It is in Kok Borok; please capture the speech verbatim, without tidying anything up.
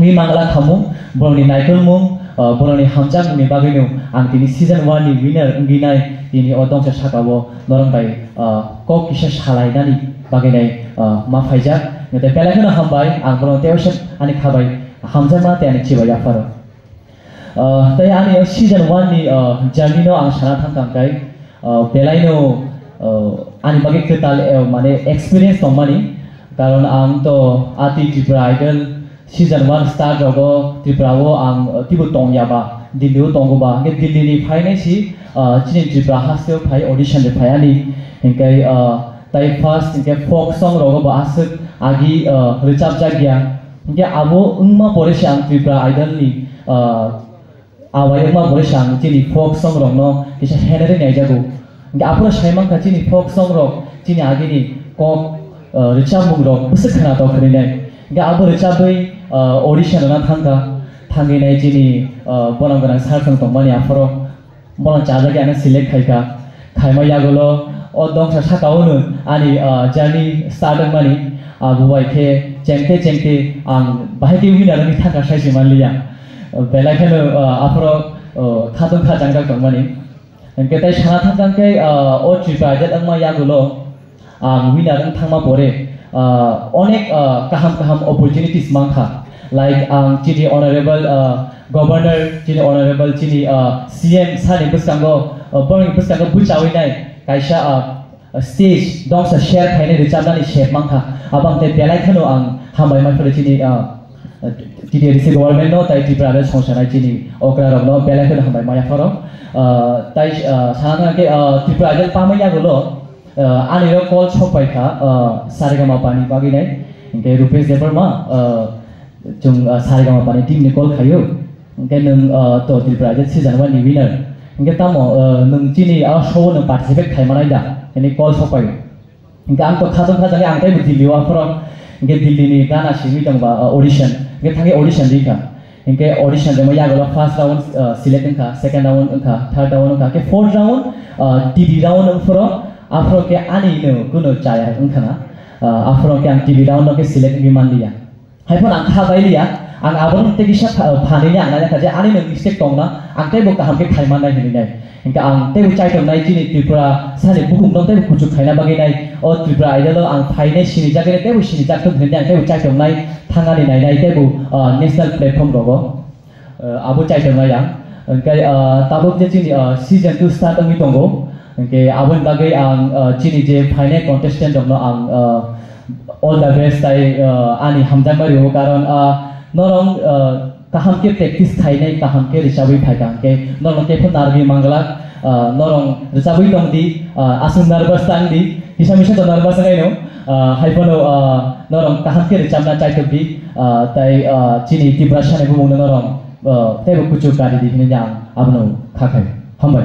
Tini mangla khamung, borokni naikolmung, ah, borokni hamjakmungni bagwino ang tini season one ni winner wngwi nai, tini o dongsa sakao norok bai, ah, kok kisa salainani bagwi nai, ah, ma phaijak. Tei belai kheno hambai, ang borokno tei waisa ani khabai hamjakma tei ani chibai yapharo. Ah, tei ani o season one ni, ah, journey no ang sana thang kang kai, ah, belai no, ah, ani bagwi kwtal, eh, mane experience tongmani, karon ang to ati Tripura Idol season one start rogo Tripura o ang, ah, tibo tong ya ba, Delhi o tongo ba, hwnkhe Delhi ni phainai si, ah, chini Tripura haste o phai audition de phai ani, hwnkhe, ah, tai first hwnkhe folk song rogo bo aswk agi, ah, rwchapjak ya. Hingke abo wngma pore se ang Tripura Idol ni, ah, awai wngma pore se ang chini folk song rok no kisa henere naijago. Hingke aphuru sai mankha chini folk song rok chini agini kok, ah, rwchapmung rok bwswk khwnathok hinwi nai. Hingke abo rwchabwi, ah, audition rwna thangkha, thangwi nai chini, ah, bonam gwnang sir thwng tongmani aphuru. Bono chajagwi ano select khaikha. Khaima yagulo o dongsa sakao no ani, ah, journey start wngmani. Abo bai khe chengte chengte ang bahai khe winner wngwi thangkha sai se manliya. Belai kheno, ah, aphuru, ah, khatung kha changjak tongmani. Hingke tai sana thangkha khe, ah, o Tripura Idol wngma yagulo ang winner wng thangma pore, ah, onek, ah, kaham kaham opportunities mankha. Like ang chini honorable, ah, governor, chini honorable, chini, ah, C M sani bwskango, ah, borokni bwskango bwchawi nai kaisa, ah, stage dongsa share khainai rwchapnani sep mankha. Abang tei belai kheno ang hambai mai phano chini, ah, T T A D C government no tai Tripura Idol songsanai chini okra rok no belai kheno hambai maya pharo. Ah, tai, ah, sana thang khe, ah, Tripura Idol pamai yagulo, ah, ani rok call sok pai kha, ah, Saregama pani bagwi nai. Hingke Rupesh Debbarma, ah, chung, ah, Saregama pani team ni call khayo. Hingke nwng, ah, to Tripura Idol season one ni winner. Hingke tamo, ah, nwng chini a show no participate khai manai da? Hini call sok pai. Hingke ang to khajang khajang ang teibo Delhi o aphuru. Hingke Delhi ni gana simi tongba, uh, audition. Hingke thangwi audition ri kha. Hingke audition rema yagulo first round, uh, select wngkha, second round wngkha, third round wngkha. Hingke fourth round, uh, T V round wngphuru. Aphuru ke ani no kuno chaya wngkha na. Uh, aphuru ke ang T V round no ke select wngwi manliya. Hai phano ang kha bai liya, ang abono tei kisa pha-, phanini ang naina kha je ani no mistake tongna, ang teibo kaham khe khai mannai hinwi nai. Hingke ang teibo chaitongnai chini Tripura sani bukhuk no teibo kuchuk khaina bagwi nai. O Tripura Idol o ang phainai sinijak khe teibo sinijak thung hinwi ang teibo chaitongnai thangani nainai teibo, ah, national platform rogo. Ah, abo chaitongnai ang. Hingke, ah, tabuk je chini, ah, season two start wngwi tongo. Hingke aboni bagwi ang, ah, chini je phainai contestant rokno ang, ah, all the best tai, ah, ani hamjakma rio, karon, ah, norong, ah, kaham khe practice khainai, kaham khe rwchabwi phaikha hingke norong khe phano narwgwi manglak, ah, norong rwchabwi tongdi, ah, aswk nervous tangdi, kisa misa to nervous wngwi no, ah, hai phano, ah, norong kaham khe rwchabna chaitokdi, ah, tai, ah, chini Tiprasani bumungno norong, ah, teibo kuchuk karidi hinwi ang abono kha khai. Hambai.